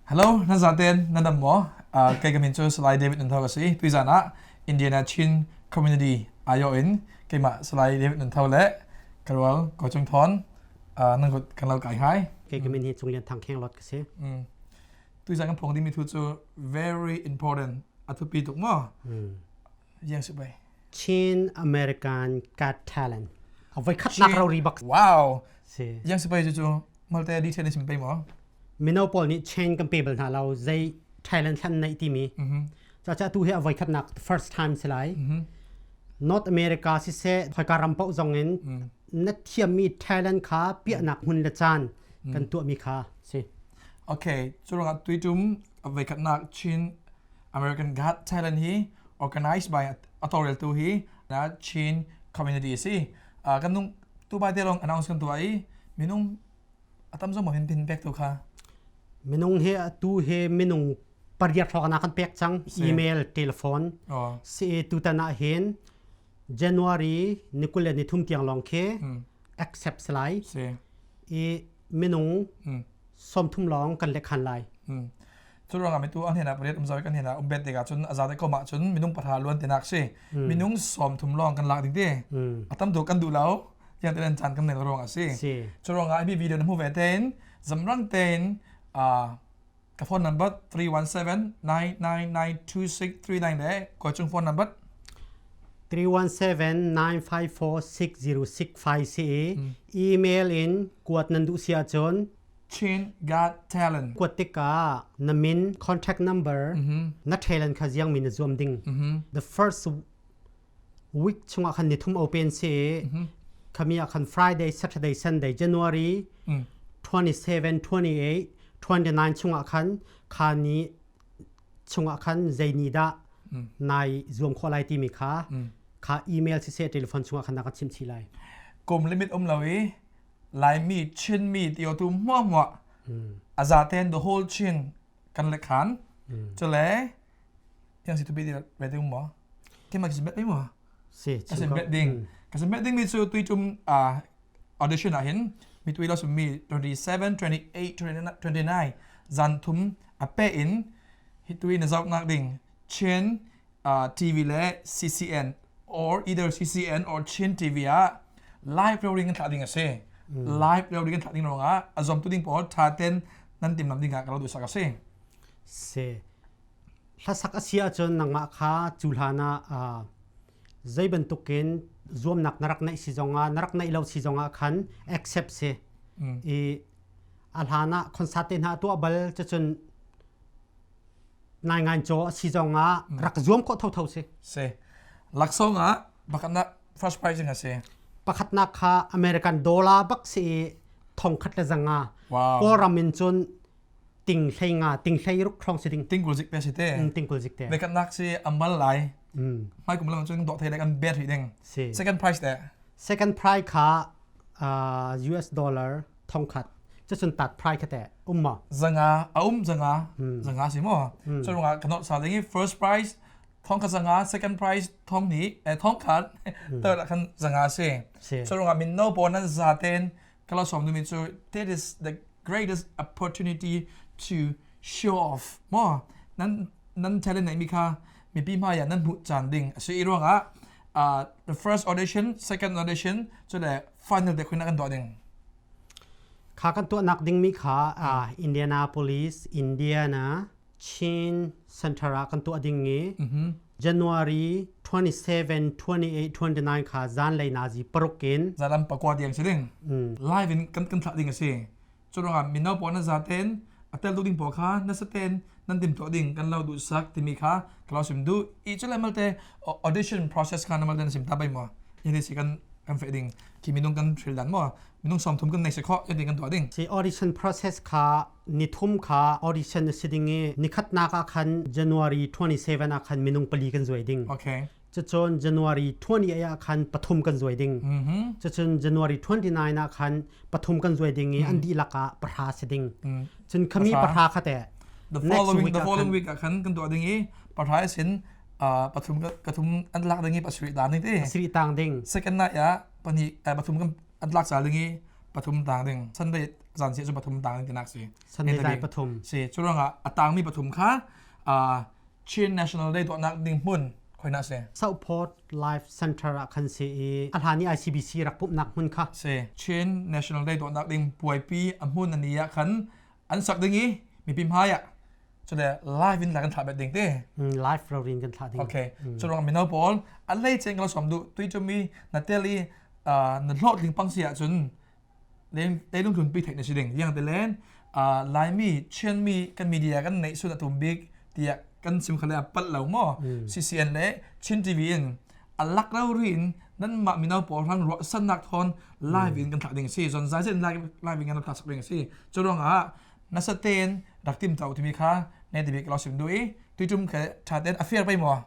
Hello, nan zaten nan dam maw? Kei ka min cu Salai David Nun Tho ka si. Tuizan ah Indiana Chin Community ayo in keimah Salai David Nun Tho le ka rual Ko Cung Thon nan kut kan lo kai hai. Kei ka min hi Cung Lian Thang Kheng Lot ka si. Tuizan kan phung dingmi thu cu very important a thupi tuk maw? Yang si bai. Chin American Got Talent. A voi khatnak rori bak. Wow. Si. Yang si bai cu cu malte detail ni sim pe maw? Mino pawl nih chain kan pe bal hna lo zei Thailand thlan nei timi. Ca ca tu hi a voi khatnak first time si lai. North America siseh khoika ram paoh zong in na thiammi Thailand kha piahnak hmun le caan kan tuahmi kha si. Okay, cu ruangah tuitum a voi khatnak Chin American Got Talent hi organized by a tawlreltu hi na Chin community a si. Kan nung tu bai te lawng announce kan tuah i minung a tam zong hin pin pek tu kha. Minung he atu he minung pariat hrawng na kan pek cang email telephone si tutan ah hin January ni kul le ni thum tiang lawng khi accept si lai i minung 30 lawng kan lekhan lai. Cu ruangah mitu an hena pariat umzau kan hena umbet tikah cun a zate kom ah cun minung pahra luan tinak si. Minung 30 lawng kan lak ding ti. A tam tu kan duh lo. Tiang tian caan kan nei ruang a si. Cu ruangah hi video na hmu ve tein zamrang tein ka phone number 317 999 2639 le koi chung phone number 317 954 6065 si email in kuat nan duh si ahcun Chin Got Talent kuat tikah na min contact number na talent kha ziang min na zuam ding the first week chungah khan nithum open si khami ah khan Friday Saturday Sunday January 27 28 29 chungah khan kha ni chungah khan zei ni dah nai zuam khawh lai timi kha kha email siseh telephone chungah khan na ka chim chih lai. Kum limit um lo i Laimi Chinmi ti tu hmuahhmuah a zaten the whole Chin kan le khan cule yang si tu bi ve ding mo ke ma si bet mo si ka si bet ding ka si bet ding mi cu tui tum audition ah hin mi tui lo mi 27 28 29 zan thum a pe in hi tui na zoh nak ding Chin TV le CCN or either CCN or Chin TV ah live recording kan thlah ding a si. Live recording kan thlah ding ruangah a zom tu ding pawl tha ten nan tim lam ding ah ka lo duh sak a si. Si. Hlasak a si ahcun nangmah kha cu hlan ah zei bantukin zuamnak na rak neih si zongah na rak neih lo si zongah khan accept si. I a hlan ah concert te hna tuah bal cucun nai ngai caw a si zong ah rak zuam khawh thotho si. Si. Laksawng ah pakhatnak first prize a si. Pakhatnak kha American dollar bak si i thong khat le zanga. Wow. Kawlram in cun ting hlei nga ting hlei ruk thlong si ding. Tingkul zik te si te. Tingkul zik te. Bekatnak si ambal lai. Hmai kum lang cun dawh thei le kan bet rih ding. Si. Second prize te. Second prize kha US dollar thong khat cucun tat phrai kha teh um maw zanga a um zanga zanga si maw cu ruangah kan sa ding i first prize thong khat zanga second prize thong ni thong khat third khan zanga si cu ruangah min no pawl nan za ten kala som mi cu that is the greatest opportunity to show off mo nan nan talent nei mi kha mipi hmai ah nan hmuh caan ding a si i ruangah the first audition second audition cu le final te khuina kan tuah ding Kha kan tuahnak dingmi kha Indianapolis, Indiana, Chin Center ah kan tuah ding i January 27, 28, 29 kha zanlei nazi paruk in zalam pakua tiang si ding live in kan kan thlah ding a si cu ruangah mino pawl na zaten a tel tu ding pawl kha na saten nan tim tuah ding kan lo duh sak timi kha ka lo sim duh i cu le malte audition process kha na malte na sim ta bai mo yati si kan kan fe ding khi minung kan thril dan mo minung 30 kan nei se kho yati kan tuah ding si audition process kha nithum kha audition na si ding i nikhatnak ah khan January 27 ah khan minung pali kan zuai ding okay Cucun January 28 ah khan pathum kan zuai ding. Cucun January 29 ah khan pathum kan zuai ding i an dihlak ah pahra si ding. Cun khami pahra kha teh the following the following week ah khan kan tuah ding i pahra sin pathum pathum an lak ding i pasarih tang ding ti. Pasarih tang ding. Second night ah pahnih pathum kan an lak cal ding i pathum tang ding. Sunday Zan si cu pathum tang tinak si. Sunday dai pathum. Si cu ruangah a tangmi pathum kha Chin National Day tuahnak ding hmun khoina si. Southport Life Center ah khan si i a hlan i ICBC rak pumhnak hmun kha. Si Chin National Day tuahnak ding puaipi a hmun ani ah khan an sak ding i mipi hmai ah cule live in la kan thlah bet ding te. Live rorin kan thlah ding. Okay. Cu ruang mino pawl a lei chen ka som du tui chu mi na tel i na hlawt ling pang si ahcun leilung tlunpi theih na si ding. Yang te len Laimi Chinmi kan media kan neih sun a tum bik tiah kan sim khale a palh lo maw? CCN le Chin TV in a lak lo ri in nan mah mino pawl rang ruah sannak thon live in kan thlah ding si zon zai zen live in kan thlah sak ding si. Cu ruangah nasa ten rak tim tau timi kha ne ti bik lo sim du i tuitum ke tha ten a fair pai maw?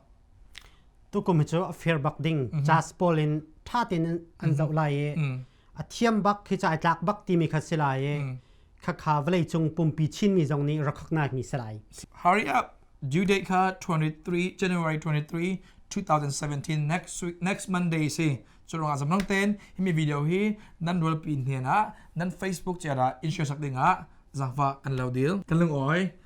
Tukum hi cu a fair bak ding. Jas pawl in tha ten an zoh lai i a thiam bak khi ca ai tlak bak timi kha si lai i khakha vawlei cung pumpi Chinmi zong nih recognize mi si lai. Hurry up! Due date kha 23 January 23, 2017 next week, next Monday si. Cu ruangah zamlang ten himi video hi nan rualpi hnen ah nan Facebook chiar ah in share sak ding ah zangfa kan lo dil. Kan lung oi.